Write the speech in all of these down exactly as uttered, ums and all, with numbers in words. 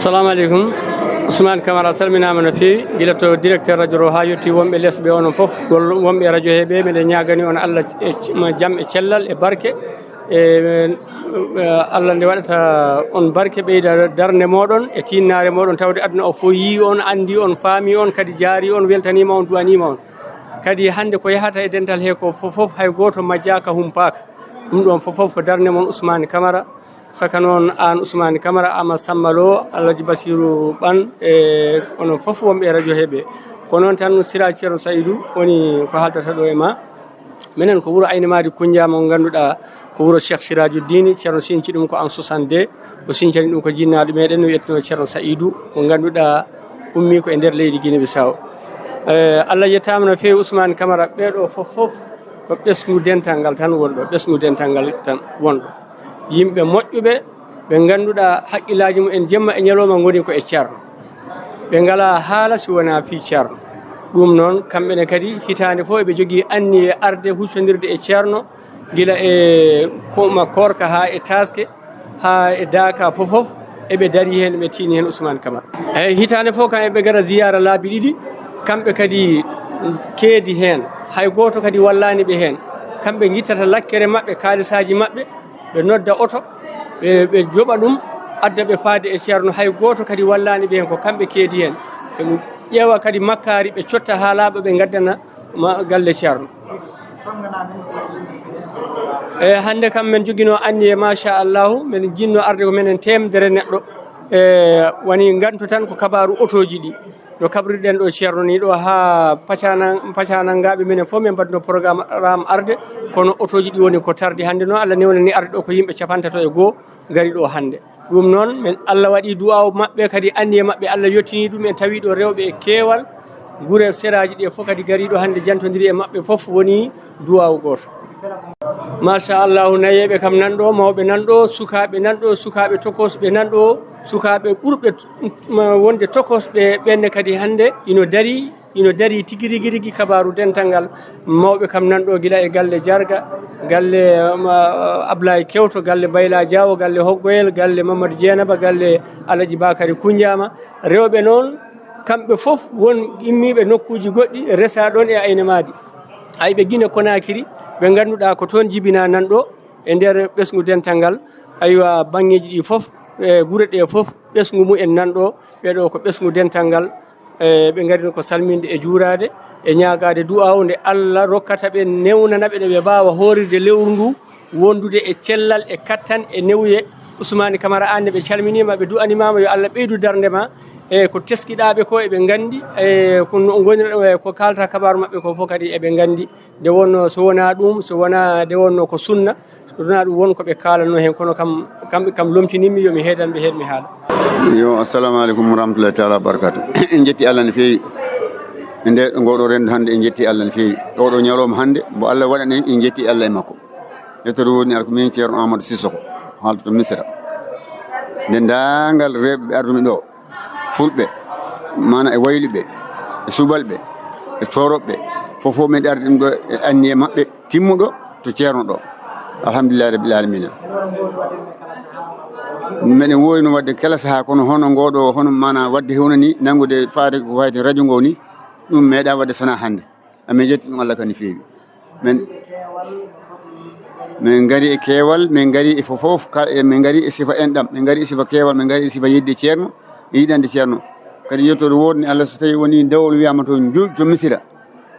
Assalamu aleykum. Ousmane Camara salminaama no feewi, gila to directeur radio ro haa yotti wonɓe les ɓe, onon fof, gol-, wonɓe radio he ɓe, meɗen ñaagani on Allah e c-, ma jam e cellal e barke. E, e, Allah nde waɗata on barke, ɓeyda darnde moɗon e tinnaare moɗon, tawde aduna o fof yii on, anndi on, faami on, kadi jaari on, weltaniima on, duwaniima on. Kadi hannde ko yahata e dental he ko fof, fof hay gooto majjaaka, humpaaka. Ɗum ɗon fof, fof ko darnde mon Ousmane Camara. Saka noon aan Ousmane Camara, Ama Samba Lo, Alhaji Basiru Ɓan, e onon fof wonɓe e radio he ɓe. Ko noon tan Sira Ceerno Saydou woni ko haaldata ɗo e ma. Minen ko wuro Aynemaadi Kunnjaama, mo ngannduɗaa ko wuro Cheikh Sirajuddini, Ceerno sinci ɗum ko en soixante-deux, o sincani ɗum ko jinnaaɗo meɗen, no wiyetnoo Ceerno Saydou, mo ngannduɗaa ummii ko e nder leydi Guinée Bissau. E, Allah yettaama no feewi Ousmane Camara, ɓeeɗo fof fof ko ɓesngu dental ngal tan wonɗo, ɓesngu dental ngal tan wonɗo. Yimɓe moƴƴuɓe, ɓe ngannduɗaa haqqillaaji mumen jemma e ñalawma ngoni ko e Ceerno. Ɓe ngalaa haala si wonaa fii Ceerno. Ɗum noon, kamɓe ne kadi, hitaande fof eɓe jogii anniye arde huccondirde e Ceerno, gila e ko-, ma koorka haa e taaske, haa e daaka fof fof, eɓe darii heen, eɓe tiini heen Ousmane Camara. Eeyi, hitaande fof kam eɓe ngara ziyaara laabi ɗiɗi, kamɓe kadi keedi heen. Hay gooto kadi wallaani ɓe heen. Kamɓe ngittata lakkere maɓɓe, kaalisaaji maɓɓe, ɓe nodda oto, ɓe, ɓe joɓa ɗum, adda ɓe faade e Ceerno. Hay gooto kadi wallaani ɓe heen, ko kamɓe keedi heen. Ɓe ƴeewa kadi makkaari, ɓe cotta haa laaɓa, ɓe ngaddana ma galle Ceerno. E hannde kam men joginoo anniye, machallahu, men jinnoo arde ko menen teemedere neɗɗo. E woni ngantu tan ko kabaaru otooji ɗi. No kabriɗen ɗo Ceerno ni ɗo haa Pacana-, Pacanangaaɓe menen fof men mbaɗno programme ram arde, kono otooji ɗi woni ko tardi hannde noon. Allah newnani arde ɗo ko yimɓe capantato e goo ngari ɗo hannde. Ɗum noon, men Allah waɗi duwaaw maɓɓe, kadi anniye maɓɓe Allah yottini ɗum en, tawi ɗo rewɓe e keewal, gure seraaji ɗe fof kadi gari ɗo hannde, jantondiri e maɓɓe fof woni duwaaw gooto. Machallahu, nayeeɓe kam nan ɗo, mawɓe nan ɗo, sukaaɓe nan ɗo, sukaaɓe tokosɓe nan ɗo, sukaaɓe ɓurɓe t-, ma wonde tokosɓe ɓenne kadi hannde ino dari, ino dari tigi rigi rigi kabaaru dental ngal. Mawɓe kam nan ɗo gila e galle Jarga, galle, ma, Ablaye Kewto, galle Bayla Diawo, galle Hoggoyel, galle Mamadou Dieynaba, galle Alaji Bakary Kundiama. Rewɓe noon, kamɓe fof won immiiɓe nokkuuji goɗɗi, resa ɗon e Ayne Maadi. Hay ɓe Gine Konakiri, ɓe ngannduɗaa ko toon jibinaa nan ɗo e nder ɓesngu dental ngal. Aywa, baŋŋeeji ɗi fof, e gure ɗe fof, ɓesngu mumen nan ɗo, ɓeɗo ko ɓesngu dental ngal. E ɓe ngari ko salminde e juuraade e ñaagaade du'aaw nde Allah rokkata ɓe, newnana ɓe, nde ɓe mbaawa hoorirde lewru ndu, wondude e cellal, e kattan, e newye. Ousmane Camara, aan ne ɓe calminiima, ɓe du'animaama yo Allah ɓeydu darnde ma. E ko teskiɗaa ɓe ko eɓe nganndi, e ko no ngoni, e ko kaalta kabaaru maɓɓe ko fof kadi eɓe nganndi. Nde wonno so wonaa ɗum, so wonaa nde wonno ko sunna, so wonaa ɗum won ko ɓe kaalanno heen, kono kam, kamɓe kam lomtinimmi yo mi heedan ɓe heen mi haala. Yo, assalamu aleykum wa rahmatullahi taala wa barakatuh. En njetti Allah no feewi. E nde ngoɗo renndo hannde, en njetti Allah no feewi. Oɗo ñalawma hannde, mbo Allah waɗani en, en njetti Allah e makko. Yettoode woodi ni, ala ko min Ceerno Amadou Sissoko, haalduɗo Misira. Nde ndaangal rewɓe ɓe ardumi ɗo, Fulɓe, maana e wayluɓe, e subalɓe, e tooroɓe, fof fof min ardi ɗum ɗo e anniye maɓɓe timmuɗo to Ceerno ɗo. Alhamdulillahi rabbil alamina. Meɗen woowino waɗde kala sahaa, kono hono ngoɗo, hono maana waɗde hewno ni, nanngude faade ko fayti radio ngo ni, ɗum meeɗa waɗde sona hannde. Amin jetti ɗum Allah kadi no feewi. Min, min ngari e keewal, min ngari e fof fof, ka-, e min ngari e sifa enɗam, min ngari e sifa keewal, min ngari e sifa yidde Ceerno, e yiɗande Ceerno. Kadi yettoode woodni Allah so tawi woni dewol wiyama to Nju-, to Misira,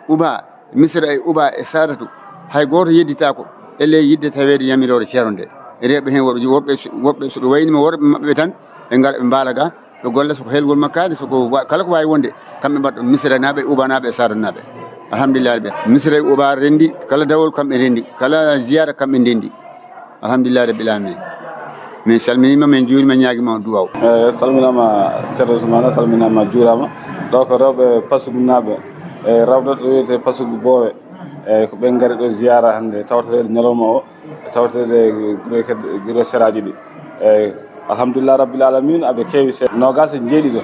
Uba, Misira e Uba e Sadatu, hay gooto yedditaako e ley yidde taweede yamiroore Ceerno nde. Rewɓe heen worɓe, worɓe, worɓe so ɓe waynima worɓe maɓɓe ɓe tan, ɓe ngara ɓe mbaala ga, ɓe golla, so ko helgol makkaari, so ko wa-, kala ko waawi wonde, kamɓe mbaɗa ɗum, Misiranaɓe, Ubanaaɓe e Saranaaɓe. Alhamdulillahi rabbil. Misira e Uba renndi, kala dawol kamɓe renndi, kala ziyara kamɓe ndenndi. Alhamdulillahi rabbil alamin. Min salminima, min juurima, ñaagima on duwaw. Eh, salminama Ceerno Ousmane, salminama, juurama. Ɗo ko rewɓe Pasugu naaɓe, e rawɗo to wiyete Pasugu Boowe. E ko ɓen ngari ɗo ziyara hannde, tawtoreede ñalawma o. Tawtoreede gure ked-, gure seraaji ɗi. Eeyi, alhamdulillah rabbil alamin, aɓe keewi seeɗa. Noogaas e njeeɗiɗo,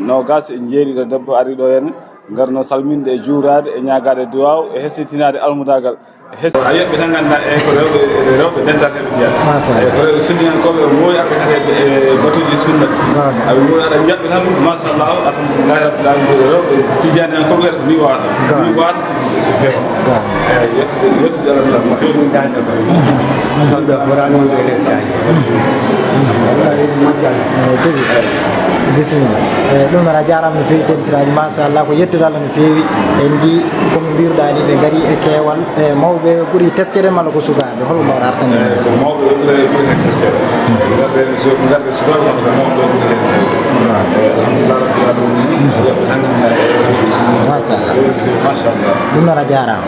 noogaas e njeeɗiɗo debbo ari ɗo heen, ngarno salminde e juuraade e ñaagaade duwaaw e hesitinaade almudaagal. Hes-, a yoɓɓe tan ngannduɗaa, e ko rewɓe, rewɓe dental heɓe mbiya. Machallah. E ko rewɓe sunniyankooɓe, ɓe mboowi arde kadi e batuuji sunna. Goonga. Aɓe mboowi arde yoɓɓe tan, machallah, alhamdulillahi rabbil alamin, rewɓe tijaaniyankooɓe kadi ko ni wawata. Goonga. Ni wawata si, si feewa. Goonga. Eeyi, yettude, yettude Allah no feewi. Ɗum ɗo foraani wonde e nder saaji. Eeyi, tigi. Bisimilla. Eeyi, ɗum noon a jaaraama no feewi, ceerno Siraaji, machallah, ko yettude Allah no feewi. En njii, ko no mbiruɗaa ni, ɓe ngari e keewal. E mawɓe ɓuri teskede malla ko sukaaɓe? Hol ko mbaawɗa artande men? Eeyi, ko mawɓe ɓe ɓuri, ɓuri heen teskede. Ngarde su-, ngarde sukaaɓe, kono ko mawɓe ɓe ɓuri heen heewde. Waaw. Eeyi, alhamdulillah rabbil alamin. Yoɓɓe tan ngannduɗaa e ko ɓuri sunna. Machallah. Machallah. Ɗum noon a jaaraama.